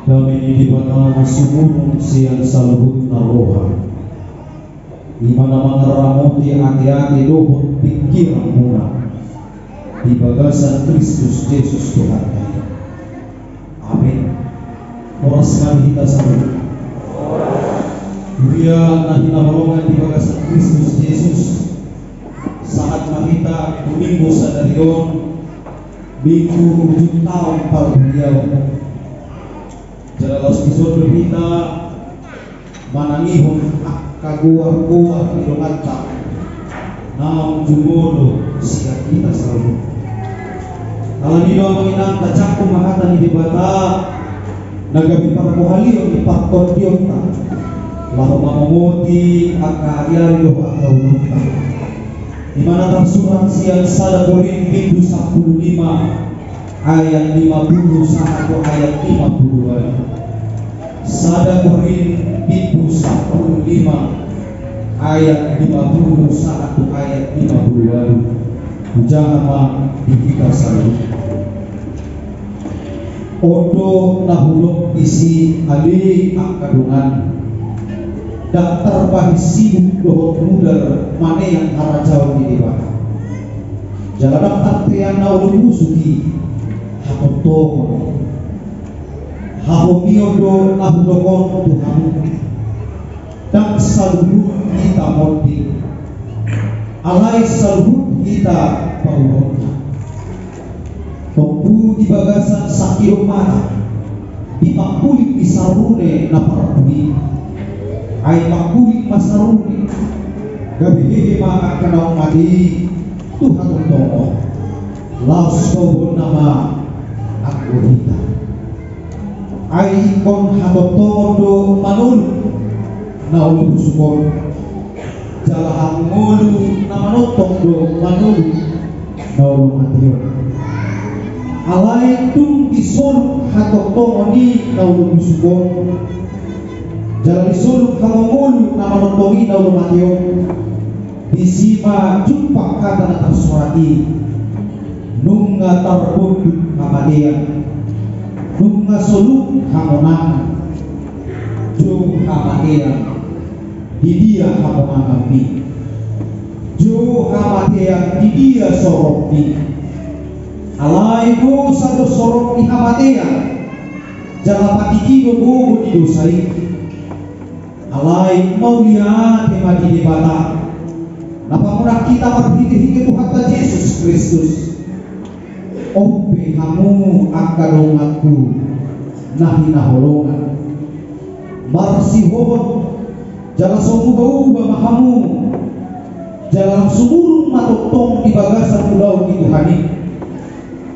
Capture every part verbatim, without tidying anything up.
Dame ni Debata na sumurung sian saluhut na roha, i ma na mangaramoti ateate dohot pingkiranmuna di bagasan Kristus Jesus Tuhanta. Amin. Horas ma di hita saluhut. Huria na hinaholongan di bagasan Kristus Jesus, sahat ma hita tu Minggu sadari on, Minggu ujung taon parhuriaon. Jala laos dison do hita manangihon angka goar-goar ni donganta naung jumolo sian hita saluhut. Alani do amang inang, tajangkon ma hata ni Debata na gabe parpohalion ni partondionta, laho mamongoti angka ari-ari dohot angka ulaonta. Di mana tarsurat sian sada Korint bindu sampulu lima ayat lima pulu sahat tu ayat lima pulu ualu. Sada Korint bindu sampulu lima ayat lima pulu sahat tu ayat lima pulu ualu. Hujaha ma di hita saluhut. On do na hudok disi, ale angka dongan, ndang tarbahen sibuk dohot mudar maneang harajaon ni Debata. Jala ndang tartean na olo busuk i hatongtongon. Hahomion do na hudok on tu hamu. Ndang saluhut hita monding, alai saluhut hita paulonta. Tompu di bagasan sangkidop mata, di pangkuling ni sarune na parpudi. Ai pangkuling ma sarune, gabe hehe ma angka naung mate i tu hatongtongon. Laos paubonna ma anggo hita. Ai ingkon hatongtongon do manoluk na olo busuk on, jala hamu ngolu na manongtong do manoluk na olo mate on. Alai dung disoluk hatongtongon i na olo busuk on, jala disoluk hamu ngolu na manongtong i na olo mate on, disi ma jumpang hata na tarsurat i: Nunga tarbondut hamatean, nunga soluk hamonangan. Jou hamatean, di dia hamonanganmi? Jou hamatean, di dia sorokmi? Alai dosa do sorok ni hamatean, jala patik i do gogo ni dosa i. Alai mauliate ma di Debata, na pamunang hita marhitehite Tuhanta Jesus Kristus. On pe hamu angka donganku na hinaholongan, marsihohot jala so mubauba ma hamu, jala sumurung ma tongtong di bagasan ulaon ni Tuhan i.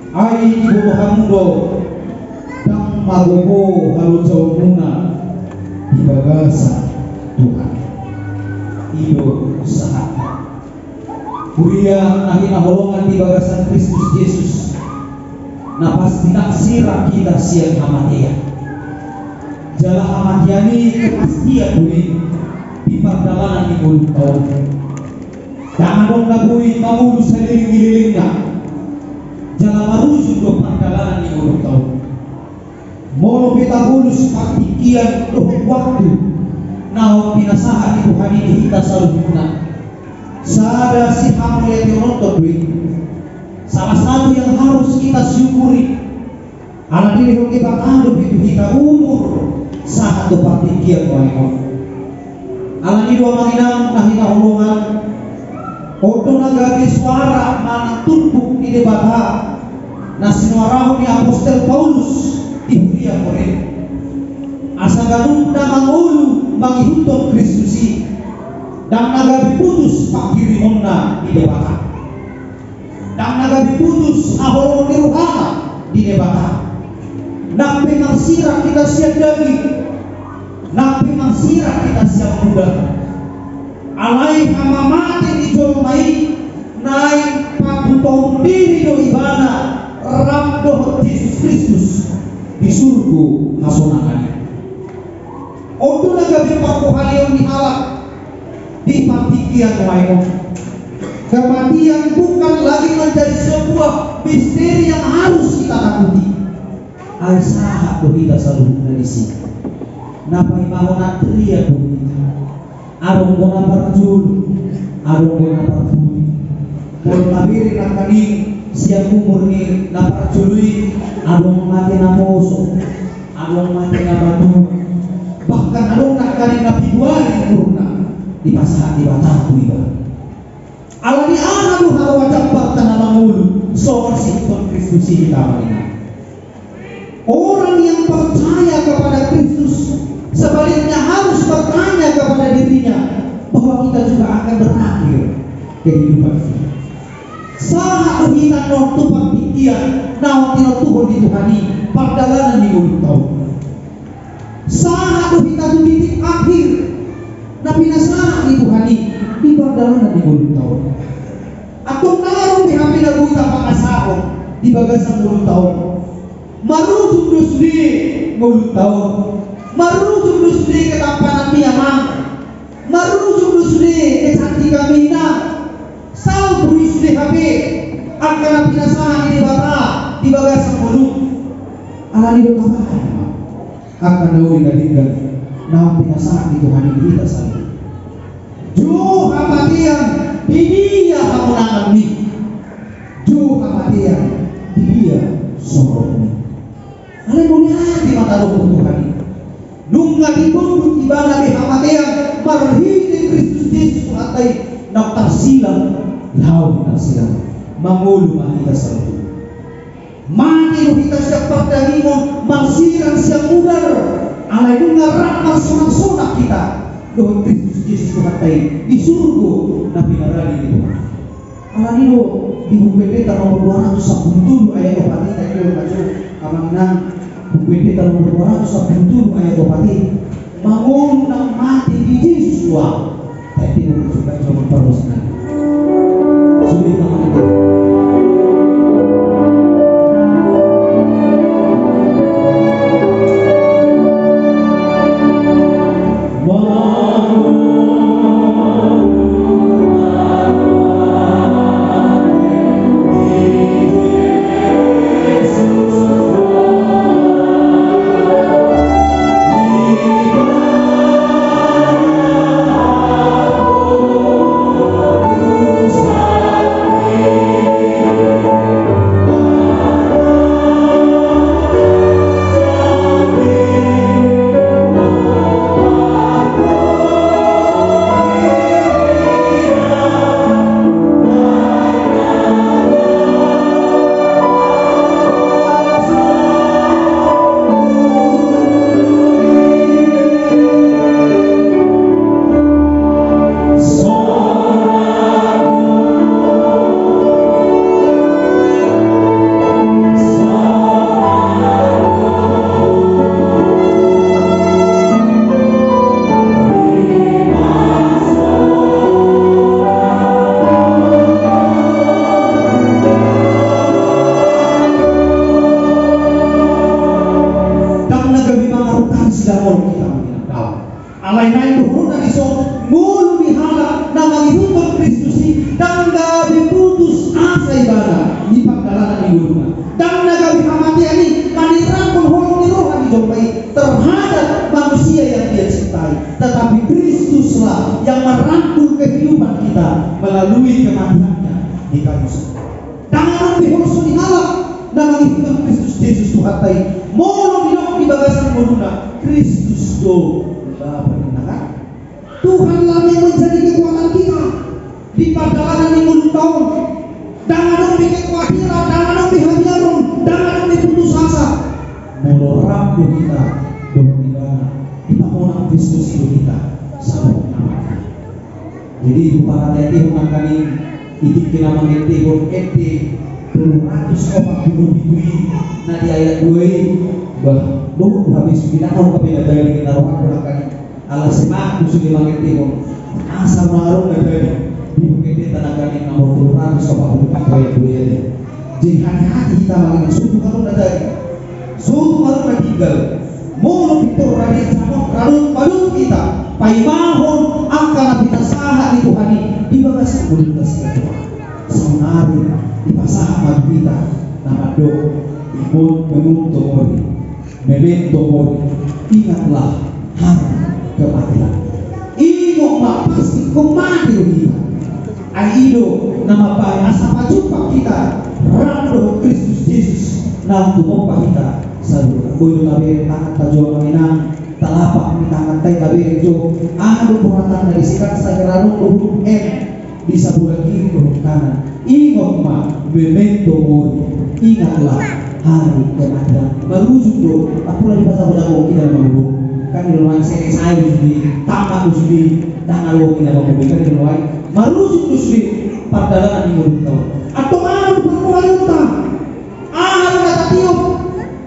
Ai diboto hamu do, ndang magogo halojaonmuna di bagasan Tuhan. I do sahatna. Huria na hinaholongan di bagasan Kristus Jesus, na pasti ndang sirang hita sian hamatean. Jala hamatean i kepastian do i di pardalanan ni ngolunta on. Ndang adong na boi mangolu saleleng ni lelengna, jala marujung do pardalanan ni ngolunta on. Molo pe tabolus partingkian dohot waktu naung pinasahat ni Tuhan i di hita saluhutna, sada sihamauliateononta do i. Salah satu yang harus kita syukuri, ala dilehon Debata dope tu hita umur sahat tu partingkian nuaeng on. Alani do amang inang na hinaholongan, on do na gabe suara manang turpuk ni Debata na sinuarahon ni apostel Paulus di huria Korint. Asa ganup na mangolu mangihuthon Kristus i, ndang na gabe putus panghirimonna di Debata. Ndang na gabe putus haholongon ni rohana di Debata. Nang pe marsirang hita sian daging, nang pe marsirang hita sian mudar, alai hamamate ni jolma i naeng pambutohon diri do ibana rap dohot Jesus Kristus di surgo hasonangan i. On do na gabe parpohaleon ni halak di partingkian nuaeng on. Kematian bukan lagi menjadi sebuah misteri yang harus kita takuti. Ai sahat do hita saluhutna disi. Na paimahon antri ia do hita. Adong do na parjolo, adong do na parpudi. Molo tabereng nangkaning sian umur ni na parjolo i, adong mate na poso, adong mate na matua. Bahkan adong nangkaning na pitu ari umurna, dipasahat Debata tu ibana. Alani aha do haroa jambarta na mangolu songon siihuthon Kristus i hita, amang inang? Orang yang percaya kepada Kristus sebaliknya harus bertanya kepada dirinya bahwa kita juga akan berakhir kehidupan ini. Sahat do hita annon tu partingkian naung tinontuhon ni Tuhan i pardalanan ni ngolunta on. Sahat do hita tu titik akhir na pinasahat ni Tuhan i di pardalanan ni ngolunta on. Antong ndang adong be hape na boi tapangasahon di bagasan ngolunta on. Marujung do sude ngolunta on. Marujung do sude ketampanan ni amang. Marujung do sude kecantikan ni inang. Salpu do sude hape angka na pinasahat ni Debata di bagasan ngolu. Alani do tapahan ma angka na uli na denggan naung pinasahat ni Tuhan i di hita saluhut. Jo hamatean, di dia hamonanganmi? Jo hamatean, di dia sorokmi? Alai mauliate ma tadokhon Tuhan i. Nunga dibungkut ibana be hamatean marhite Kristus Jesus Tuhanta i, naung tarsilang laho tarsilang. Mangolu ma hita saluhut. Mate do hita sian pardagingon, marsirang sian mudar. Alai nunga rap marsonak-sonak hita dohot Kristus Jesus Tuhanta i di surgo na pinarade ni Tuhan. Alani do di Buku Ende nomor dua ratus sampulu tolu ayat opat i, taida ma jo, amang inang. Buku Ende nomor dua ratus sampulu tolu ayat opat i. Mangolu nang mate di Jesus do ahu. Taida ma jo, taida ma jo, amang parhobas nami. Sude ma mate. Ndang na gabe mangarhutang sidangol hita, amang inang, daong. Alai naeng dohononna dison, ngolu ni halak na mangihuthon Kristus i ndang gabe putus asa ibana di pardalanan ni ngoluna. Ndang na gabe hamatean i manirangkon holong ni roha ni jolma i terhadap manusia yang dia cintai. Tetapi Kristuslah yang merangkul kehidupan kita melalui kematian-Nya di kayu salib. Ndang adong be holso ni halak na mangihuthon Kristus Jesus Tuhanta i molo didok di bagasan ngoluna, Kristus do Bapa ni halak. Tuhanlah yang menjadi kekuatan kita di pardalanan ni ngolunta on. Ndang adong be kekhawatiran, ndang adong be habiaron, ndang adong be putus asa. Molo rap do hita dohot Ibana, dipamonang Kristus i do hita saluhutna. Jadi, hupasahat hami nangkaning i tingki na mangendehon ende tolu ratus opat pulu pitu i, na di ayat dua i, bah, dohot tu habis, binatang tapi na daging na rohakku nangkaning. Ala simak tu sude mangendehon. Asa marung na daging. Di Buku Endenta nangkaning nomor tolu ratus opat pulu pitu ayat dua i. Jadi hati-hati hita mangendehon. Sutu marung na daging. Sutu marung na tinggal. Molo pintor rade jamot radot padot hita paimahon angka na pinasahat ni Tuhan i di bagasan ngolunta sian Tuhan. Saonari dipasahat ma tu hita na mandok, Memento mori, memento mori, ingatlah hari kematian. Ingot ma, pasti mate do hita. Ai i do na mambahen asa pajumpa hita rap dohot Kristus Jesus naung tumompa hita saluhutna. Boi do tabereng tanganta jo, amang inang, telapak ni tanganta i tabereng jo. Aha do boratan na disi? Kan sahira adong do huruf M di sabola kiri dohot kanan. Ingot ma, memento mori, ingatlah hari kematian. Marujung do, apula di pasal pada kau kita mangurung. Kan di rumah saya, saya di sini, tamat di sini, tangan lo kita mangurung, kan di rumah. Marujung di sini, pardalanan di mulut kau. Atau anu perlu aluta. Aha do na tatiop?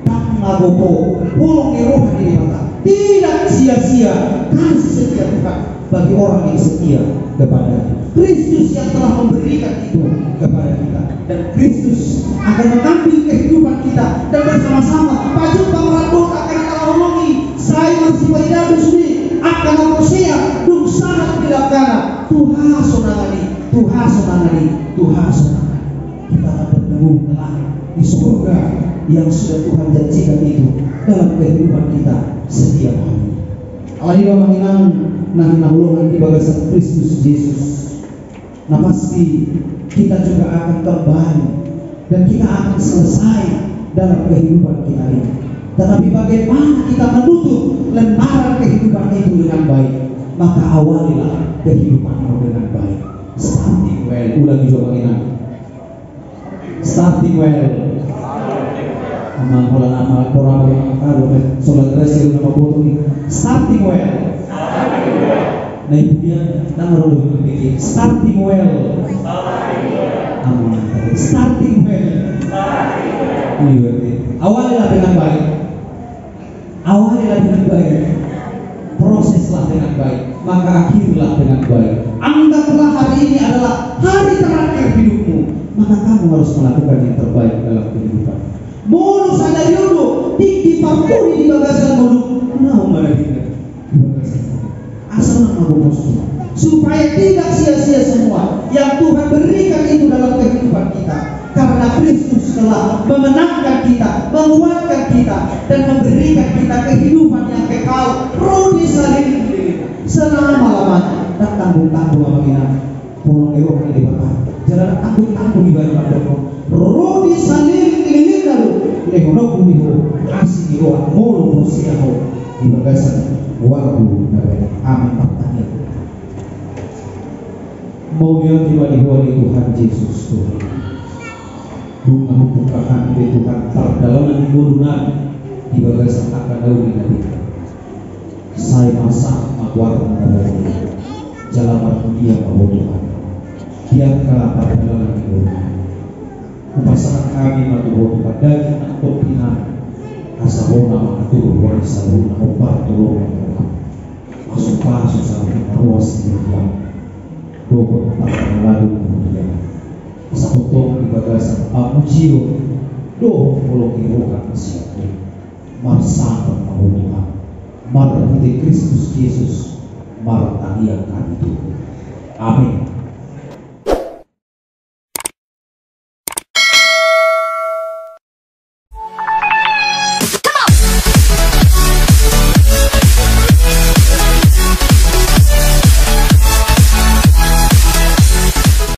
Dang magopo, holong ni roha ni Debata. Tidak sia-sia kasih setia Tuhan bagi orang yang setia kepada Kristus yang telah memberikan itu kepada kita. Dan Kristus akan mengambil kehidupan kita dan bersama-sama pajumpa marandok angka na taholongi. Sai marsipaidaan do sude angka na porsea dung sahat di langkana tu hasonangan i, tu hasonangan i, tu hasonangan i. Kita akan bertemu kelak di surga yang sudah Tuhan janjikan itu dalam kehidupan kita setiap hari. Alai, amang inang na hinaholongan di bagasan Kristus Jesus, na pasti kita juga akan kembali dan kita akan selesai dalam kehidupan kita ini. Tetapi bagaimana kita menutup lembaran kehidupan itu dengan baik? Maka awalilah kehidupanmu dengan baik. Starting well. Ulangi jo, amang inang. Starting well. Amang, holan amang, holan amang, aduh, eh, solat res ya, nama foto nih. Starting well. Nah, itu dia, nama dulu begini. Starting well. Amang, starting well. Iya, berarti. Awalilah dengan baik. Awalilah dengan baik, proseslah dengan baik, maka akhirilah dengan baik. Anggaplah hari ini adalah hari terakhir hidupmu, maka kamu harus melakukan yang terbaik dalam kehidupan. Molo sadari on do tingki parpudi di bagasan ngolum, naung ma na denggan di bagasan ngolum. Asa unang magopo. Supaya tidak sia-sia semua yang Tuhan berikan itu dalam kehidupan kita. Karena Kristus telah memenangkan kita, menguatkan kita, dan memberikan kita kehidupan yang kekal. Ro di saleleng ni lelengna selama-lamanya. Dang tanggung-tanggung, amang inang. Holong ni roha ni Debata. Jala dang tanggung-tanggung di bagasan. Ro di saleleng ni lelengna do lehononku di ho asi ni roha molo porsea ho di bagasan goarmu na badia. Amin. Martangiang. Mauliate ma di ho ale Tuhan Jesus, Tuhan. Dung na hubuka hami be, Tuhan, pardalanan ni ngolu nami di bagasan angka na uli na denggan. Sai marsahat ma goarmu na badia, jala marmulia ma ho, Tuhan, di angka pardalanan ni ngolu nami. Hupasahat hami ma tu ho, Tuhan, daging nang tondi nami, asa ho ma mangatur hami saluhutna, hombar tu roha ni Tuhan. Pasu-pasu saluhutna ruas ni roha dohot parhalado ni roha, asa tongtong di bagasan hamuliaon dohot holong ni roha na sian ho. Marsahat ma ho, Tuhan, marhite Kristus Jesus martangiang hami tu ho. Amin.